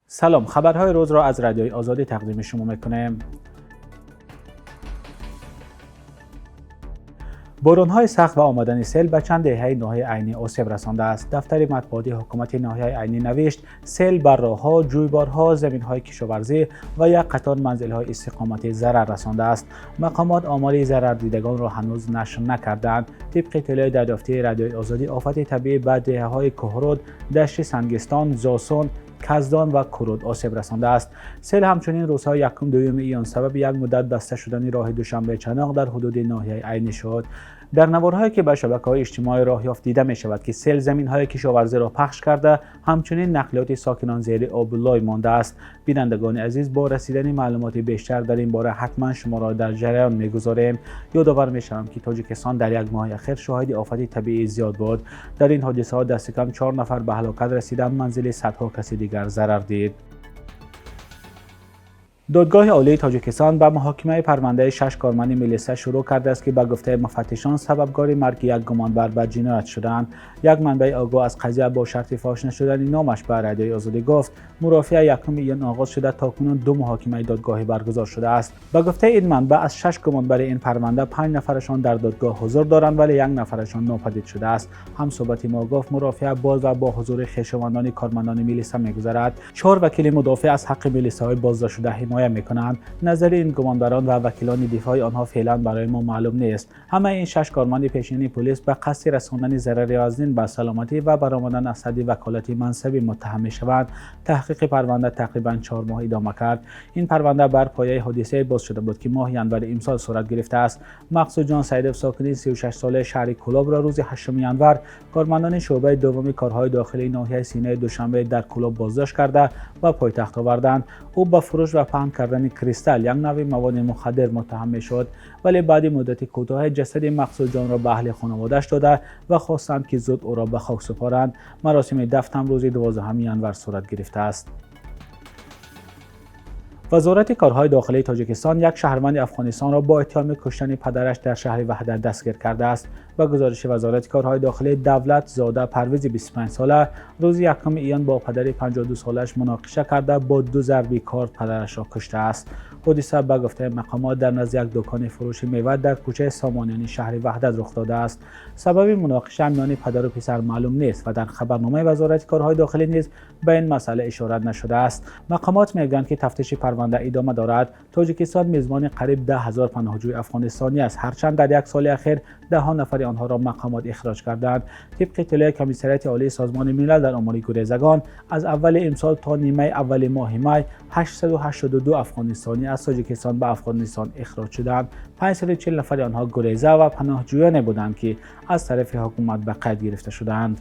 Салом, хабарҳои рӯзро аз Радиои Озодӣ тақдими шумо мекунем. Боронҳои сахт ва омадани сел ба чанд деҳаи ноҳияи Айнӣ осеб расондааст. Дафтари матбуотии ҳукумати ноҳияи Айнӣ навишт, сел бар роҳҳо, ҷӯйборҳо, заминҳои кишоварзӣ ва як қатор манзилҳои истиқоматӣ зарар расондааст. Мақомот омори зарардидагонро ҳанӯз нашр накардаанд. Тибқи иттилои дарёфтии Радиои Озодӣ, офати табиӣ ба деҳаҳои Кӯҳруд, Дашти Сангистон, Зосон, Каздон ва Куруд осеб расондааст. Сел ҳамчунин рӯзҳои 1-2 июн сабаби як муддат баста шудани роҳи Душанбе-Чаноқ дар ҳудуди ноҳияи Айнӣ шуд. Дар наворҳое ки ба шабакаҳои иҷтимоӣ роҳ ёфт дида мешавад, ки сел заминҳои кишоварзиро пахш карда, ҳамчунин нақлиёти сокинон зери об лой мондааст. Бинандагони азиз, бо расидани маълумоти бештар дар ин бора ҳатман шуморо дар ҷараён мегузорем. Ёдовар мешавам, ки Тоҷикистон дар як моҳи ахир шоҳиди офати табиӣ зиёд буд. Дар ин ҳодисаҳо дасти кам 4 нафар ба ҳалокат расиданд, манзили садҳо каси дигар зарар дид. Додгоҳи Олии Тоҷикистон ба муҳокимаи парвандаи 6 корманди милиса шурӯъ кардааст, ки ба гуфтаи муфаттишон сабабгори марги як гумонбар ба ҷиноят шудаанд. Як манбаи огоҳ аз қазия бо шарти фош нашудани номаш ба Радиои Озодӣ гуфт, мурофиа 1 июн оғоз шуда, то кунун 2 муҳокимаи додгоҳӣ баргузор шудааст. Ба гуфтаи ин манбаъ, аз 6 гумонбари ин парванда 5 нафарашон дар додгоҳ ҳузур доранд, вале 1 нафарашон нопадид шудааст. Ҳамсӯҳбати мо гуфт, мурофиа боз ва бо ҳузури хешовандони кормандони милиса мегузарад. 4 вакили мудофеъ аз ҳаққи милисаҳои боздоштшуда ҳимоя мекунанд. Назари ин гумонбарон ва вакилони дифои онҳо феълан барои мо маълум нест. Ҳамаи ин 6 корманди пешини полис ба қасди расондани зарари вазнин ба саломатӣ ва баромадан аз ҳадди ваколати мансабӣ муттаҳам мешаванд. Таҳқиқи парванда тақрибан 4 моҳ идома кард. Ин парванда бар пояи ҳодисае боз шуда буд, ки моҳи январи имсол сурат гирифтааст. Мақсудҷон Саидов, сокини 36-солаи шаҳри Кӯлобро рӯзи 8 январ кормандони шӯъбаи дуввуми корҳои дохилии ноҳияи Синои Душанбе дар Кӯлоб боздошт карда ва пойтахт оварданд. Ӯ ба фурӯш ва паҳн кардани кристалл, як навъи маводи мухаддир, муттаҳам мешуд, вале баъди муддати кӯтоҳе ҷасади Мақсудҷонро ба аҳли хонаводааш дода ва хостанд, ки зуд ӯро ба хок супоранд. Маросими дафн ҳам рӯзи 12 январ сурат гирифтааст. Вазорати корҳои дохилии Тоҷикистон як шаҳрванди Афғонистонро бо иттиҳоми куштани падараш дар шаҳри Ваҳдат дастгир кардааст. Ба гузориши Вазорати корҳои дохилӣ, Давлат Зода Парвизи 25-сола рӯзи 1 июн бо падари 52-солааш муноқиша карда, бо 2 зарби корд падарашро куштааст. Ҳодиса ба гуфтаи мақомот дар назди як дукони фурӯши мева дар кӯчаи Сомониёни шаҳри Ваҳдат рух додааст. Сабаби муноқиша миёни падару писар маълум нест ва дар хабарномаи Вазорати корҳои дохилӣ низ ба ин масъала ишора нашудааст. Мақомот мегӯянд, ки тафтиши парванда идома дорад. Тоҷикистон мизбони қариб 10 000 паноҳҷӯи афғонистонӣ аст, ҳарчанд дар як соли ахир даҳҳо нафари онҳоро мақомот ихроҷ карданд. Тибқи иттилои Комиссариати Олии Созмони Милал дар умури гурезагон, аз аввали имсол то нимаи аввали моҳи май 882 афғонистонӣ аз Тоҷикистон ба Афғонистон ихроҷ шуданд. 540 нафари онҳо гуреза ва паноҳҷӯёне буданд, ки аз тарафи ҳукумат ба қайд гирифта шудаанд.